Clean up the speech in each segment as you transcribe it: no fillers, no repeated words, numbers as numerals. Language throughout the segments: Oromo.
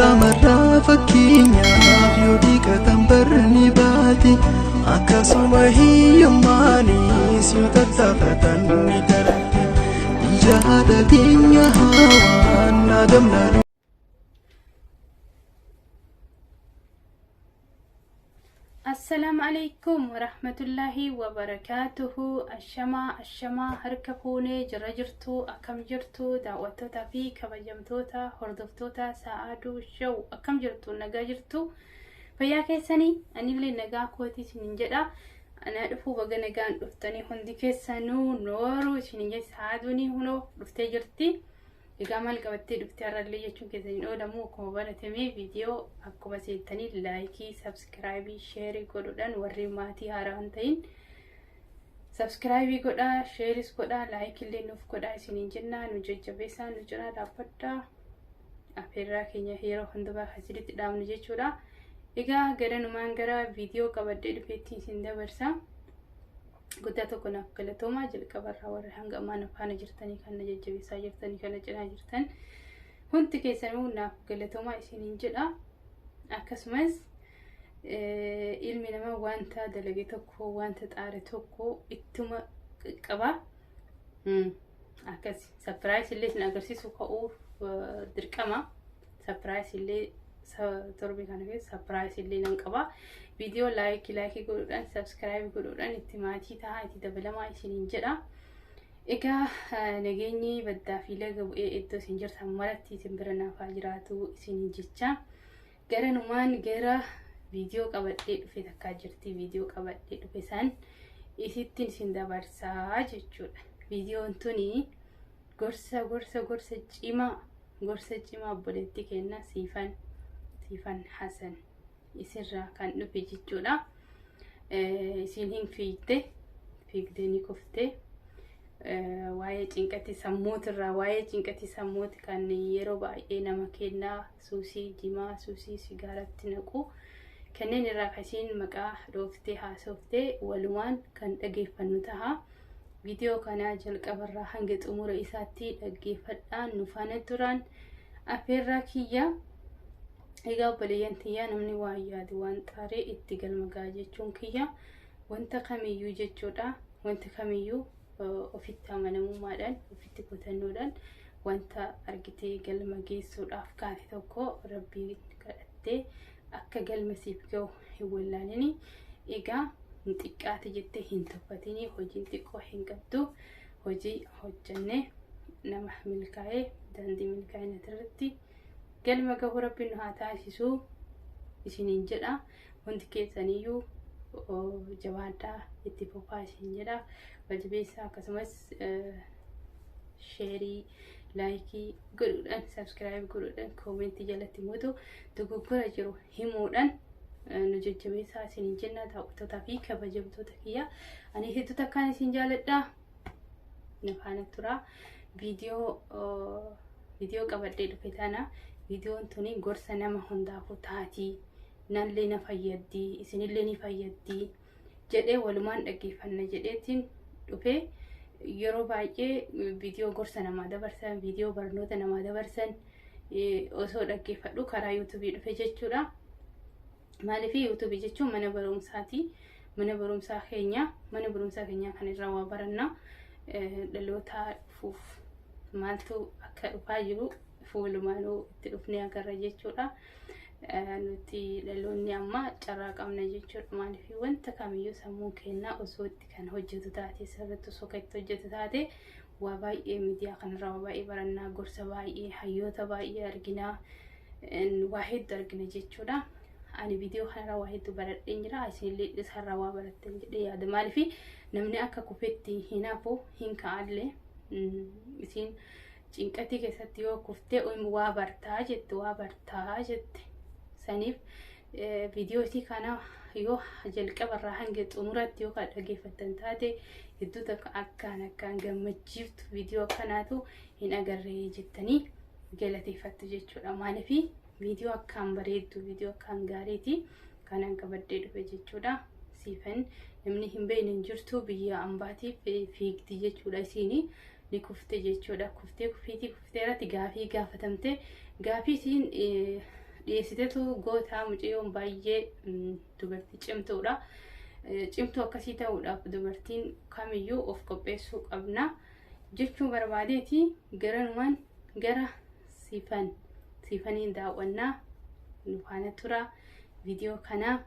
Qaamarraa fakkeenyaaf yoo dhiqatan barni baati. Akkasuma hiyyummaanis yoo tattaafatan ni darbi. Ija haadha teenya hawaan adamna. Assalaamu alaikum warahmatullaahi wabarakaatuhu. Ashamaa ashamaa harka fuunee jirra jirtu akkam jirtu daawwattootaa fi kabajamtoota hordoftoota Sa'aaduu Show akkam jirtu nagaa jirtu fayyaa keessanii anillee nagaa kootii isinin jedha. Anaa dhufuu baga nagaan dhuftanii hundi keessanuu nooruu isinin jedha Sa'aaduun hunoo dhuftee jirti. Egaa maal qabattee dhufte har'allee jechuun keessan hin oolamu akkuma baratame viidiyoo akkuma seentanii laayikii, sabskiraayibii, sheerii godhuudhaan warri maatii haaraa hin ta'in sabskiraayibii godhaa, sheeris godhaa, laayikillee nuuf godhaa isiniin jennaa nu jajjabeessaa nu cinaa dhaabbadhaa afeerraa keenya yeroo hundumaa kan isinitti dhaamnu jechuudha. Egaa garanumaan gara viidiyoo qabadhee dhufeetti isin dabarsa. Guddaa tokko naaf galatoomaa jalqabarraa warri hanga ammaa na faana jirtanii kan na jajjabeessaa jirtanii kan na cinaa jirtan hundi keessanuu naaf galatoomaa isiniin jedha. Akkasumas ilmi namaa wanta dalage tokko wanta xaare tokko ittuma qaqqaba. Akkas sapiraayis illee isin agarsiisu ka'uuf dirqama. Sapiraayis illee torbee kana keessa sapiraayis illee nan qaba. Viidiyoo laayikii laayikii godhuudhaan sabskiraayib godhuudhaan itti maatii ta'a itti dabalamaa isiniin jedha. Egaa nageenyi baddaa fi laga bu'ee iddoo isin jirtan maratti isin bira naaf haa jiraatu isiniin jecha. Gara numaan gara viidiyoo qabadhee dhufe takkaa jirti viidiyoo qabadhee dhufe san isittiin isin dabarsaa jechuudha. Viidiyoon tuni gorsa gorsa gorsa cimaa gorsa cimaa obboleettii keenna Siifan Siifan Hasan isirraa kan dhufe jechuudha. Isiin hin fiigde fiigdee ni kufte. Waa'ee cinqatii sammuutirraa waa'ee cinqatii sammuuti kan yeroo baay'ee nama kennaa suusii jimaa suusii sigaaratti naqu kanneen irraa kasiin maqaa dhooftee haasoftee walumaan kan dhageeffannu taha. Viidiyoo kana jalqabarraa hanga xumura isaatti dhaggeeffadhaa nu faana turaan affeerraa kiyya. Egaa obboleeyyan tiyya namni waan yaadu waan xaaree itti galma ga'a jechuun kiyya wanta kamiyyuu jechuudha. Wanta kamiyyuu ofitti amanamummaadhaan ofitti kutannoodhaan wanta argitee galma geessuudhaaf kaate tokko rabbii kadhattee akka galma siif ga'u hin wallaalini. Egaa hin xiqqaate jettee hin tuffatini hojiin xiqqoo hin qabdu hojii hojjannee nama milkaa'ee daandii milkaa'ina irratti galma gahu rabbi nu haa taasisu isiniin jedha hundi keessaniyyuu jabaadhaa itti fufaa isin jedha wal jabeessaa akkasumas sheerii laayikii godhuudhaan sabskiraayib godhuudhaan koomentii jalatti mootu dogoggora jiru himuudhaan nu jajjabeessaa isiniin jenna daawwattootaa fi kabajamtoota kiyya. Ani hedduu takkaan isin jaaladha. Na faana tura. Viidiyoo viidiyoo qabadhee dhufe tana viidiyoon tuni gorsa nama hundaafuu taatii nallee na fayyaddi isinillee ni fayyaddi jedhee walumaan dhaggeeffanna jedheetiin dhufe yeroo baay'ee viidiyoo gorsa namaa dabarsan viidiyoo barnoota namaa dabarsan osoo dhaggeeffadhu karaa yuutuubii dhufe jechuudha. Maaliif yuutuubii jechuun mana barumsaati. Mana barumsaa keenya mana barumsaa keenya kan irraa waa baranna dhaloota dhufuuf maaltu akka dhufaa jiru fuulumaanuu itti dhufnee agarra jechuudha. Nuti dhaloonni amma carraa qabna jechuudha. Maaliif wanta kamiyyuu sammuun keenya osoo itti kan hojjetu taate sirriitti osoo kan itti hojjetu taate waa baay'ee miidiyaa kanarraa waa baay'ee barannaa gorsa baay'ee hayyoota baay'ee arginaa waa hedduu argina jechuudha. Ani viidiyoo kanarraa waa hedduu baradheen jira isinillee isarraa waa barattan jedhee yaada. Maaliif namni akka kufetti hin hafu hin ka'allee isin cinqatii keessatti yoo kuftee waa bartaa jette waa bartaa jette saniif viidiyoo isii kana yoo jalqabarraa hanga xumuratti yoo kan dhageeffattan taate hedduu takka akkaan akkaan gammachiiftu viidiyoo akkanaatu hin agarree jettanii galateeffattu jechuudha. Maaliif viidiyoo akkaan bareeddu viidiyoo akkaan gaariiti kanan qabadhee dhufe jechuudha. Siifan namni hin beekne hin jirtu biyya ambaatiif fiigdi jechuudha isiini ni kufte jechuudha. Kuftee kufiitii kuftee irratti gaafii gaafatamte gaafii isiin Dhiyeessiteetu gootaa mucayyoon baay'ee dubartii cimtuudha. Cimtuu akkasii ta'uudhaaf dubartiin kamiyyuu of qopheessuu qabna jechuu barbaadeeti. Garanumaan gara Siifan Siifaniin daawwannaa, nu faana tura. Viidiyoo kana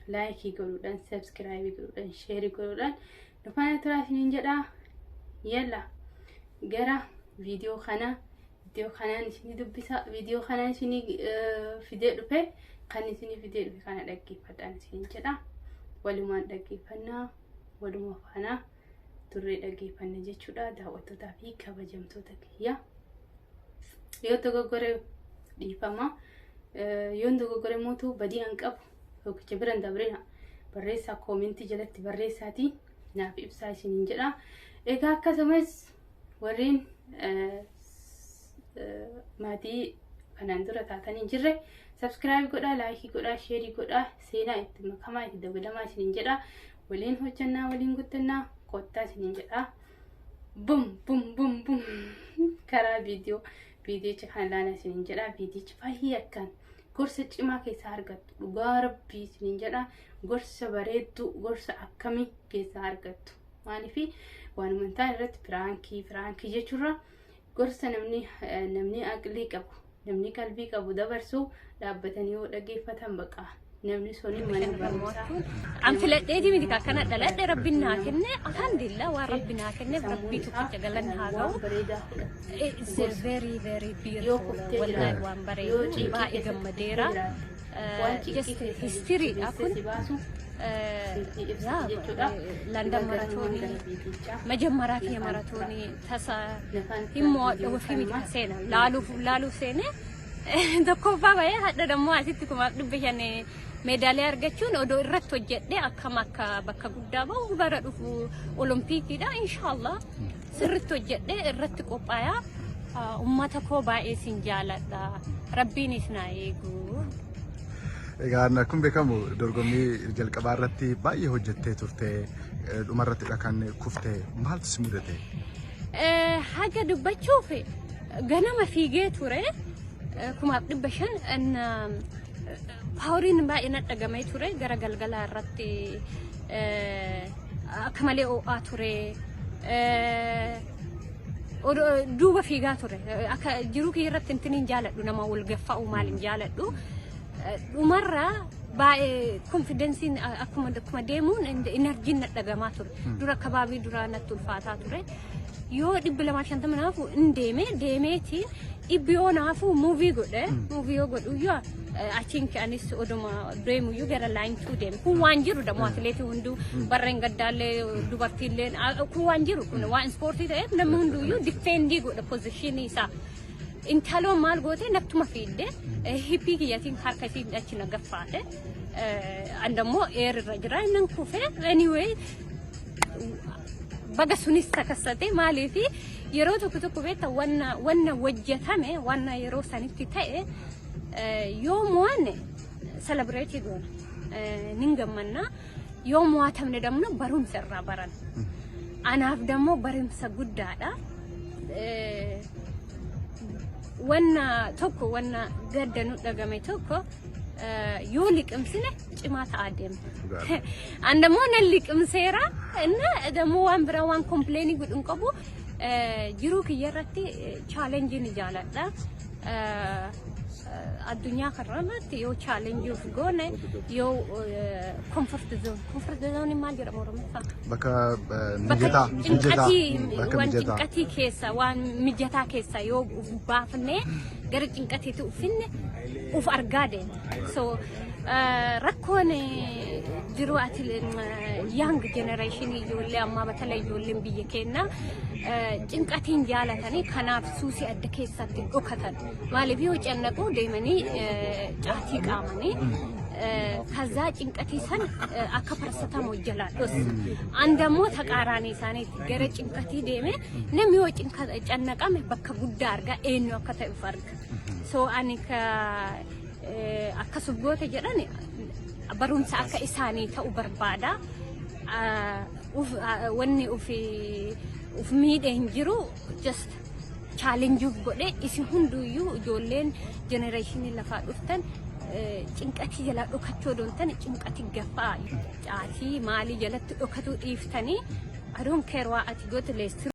like godhuudhaan, subscribe godhuudhaan, share godhuudhaan nu faana tura isiniin jedha. Yalla, gara viidiyoo kana. Viidiyoo kanaan isinii dubbisa, viidiyoo kanaan isinii fidee dhufe, kan isinii fidee dhufe kana dhaggeeffadhaan isiniin jedha. Walumaan dhaggeeffannaa, waluma faana turree dhaggeeffanna jechuudha. Daawwattootaa fi kabajamtoota kiyya, yoo dogoggore dhiifama, yoon dogoggore mootu badii an qabu tokkicha biran dabrina barreessaa, comment jalatti barreessaatii naaf ibsaa isiniin jedha. Egaa akkasumas warreen maatii kanaan dura taatanii hin jirre subscribe godhaa, like godhaa, share godhaa, seenaa itti makamaa, itti dabalamaa isiniin jedha. Waliin hojjannaa, waliin guddannaa, kottaa isiniin jedha. Bum bum bum bum, karaa viidiyoo viidiyicha kana ilaalaa isiniin jedha. Viidiyichi baay'ee akkaan gorsa cimaa keessaa argattu, dhugaa rabbii isiniin jedha. Gorsa bareedduu, gorsa akkamii keessaa argattu. Maaliif waanuma hin taane irratti prank prank jechuurra gorsa namni aqlii qabu, namni qalbii qabu dabarsu dhaabbatanii yoo dhaggeeffatan, baqa namni suni mana barumsaa. An filadheeti miti akkana dhaladhe, rabbiin naa kenne, alhamdulillah. Waan rabbi naa kenneef rabbii tokkicha galanni haa ga'u. It's a very very beautiful, wallahi waan bareedu, baay'ee gammadeera. Just history-dha kun. London marathon መጀመሪያ kiyya marathon tasa hin mo'adhu ofii miti ka seena, laaluuf laaluuf seene, tokkoffaa bahee hadha dammoo asitti 5,500 meedaaliyaa argachuun odoo irratti hojjedhee akkam akka bakka guddaa bahu. Bara dhufu olompiikiidha, inshaallah sirritti hojjedhee irratti qophaayaa. Ummata koo baay'ee sin jaaladha, rabbiinis naa eegu. Egaa akkuma beekamu dorgommii jalqabaa irratti baay'ee hojjettee turte, dhumarrattidha kan kufte. Maaltu si mudate? Haga dubbachuuf ganama fiigee ture 5,500, poweriin baay'ee na dhagamee ture. Gara galgalaa irratti akka malee ho'aa ture. Duuba fiigaa ture. Akka jiruu kiyya irratti intin hin jaaladhu, nama wal gaffa'u maal hin jaaladhu. Dhumarraa baay'ee confidenceiin akkuma deemuun energyn na dhagamaa ture. Dura kabaabii duraa natti ulfaataa ture. Yoo 250 naafu hin deeme, deemeetiin dhibbi yoo naafu move godhe, move yoo godhu iyyuu achiin anis oduma deemuyyuu gara line two deeme. Kun waan jiru dammoo atileetii hunduu barreen gaddaallee dubartiillee kun waan jiru, kun waan ispoortii ta'eef namni hunduyyuu defend godha position isaa. Intaloon maal goote, nattuma fiidde, hip kiyyatiin harka isii achi na gaffaate. An dammoo eerirra jira, nan kufe. Anyway, baga sunis takassate. Maaliifi yeroo tokko tokko beekta, wanna hojjetame, wanna yeroo sanitti ta'e yoo mo'anne celebrate goona, nin gammanna. Yoo mo'atamne dammoo barumsa irraa baran. Anaaf dammoo barumsa guddaadha. Wanna tokko, wanna gadda nu dhagame tokko yoo liqimsine cimaa ta'aa deema. An dammoo nan liqimseera inna dammoo waan biraa waan complain godhu hin qabu. Jiruu kiyya irratti challenge ni jaaladha. Addunyaa kanarratti yoo challenge of goone, yoo comfort zone, comfort zone maal jedhama Oromoffaa? Bakka mijataa. Mijataa. Cinqatii Bakka waan mijataa. Cinqatii keessa, waan mijataa keessa yoo uf baafnee gara cinqatiitti uffinne uf argaa deema. So rakkoon jiru ati young generation, ijoollee ammaa batala, ijoolleen biyya keenyaa cinqatiin jaalatanii, kanaaf suusii adda keessatti dhokatan. Maaliif yoo cannaquu deemanii caatii qaamanii ከዛ ጭንቀtii san akka paracetamol jalaa dhossu. An dammoo taqaaraanii isaaniitti gara cinqatii deeme. Namni yoo cannaqame bakka guddaa arga, eenyu akka ta'e of arga. So ani ka akkasuma goote jedhan barumsa akka isaanii ta'u barbaada. Wanni ufi uf miidhe hin jiru, just Challenge godhe. Isin hunduyyuu ijoolleen generation lafaa dhuftan cinqatii jalaa dhokachuu odoo hin taane cinqatii gaffaa caatii maalii jalatti dhokatuu dhiiftanii, I don't care waa ati goote leessi.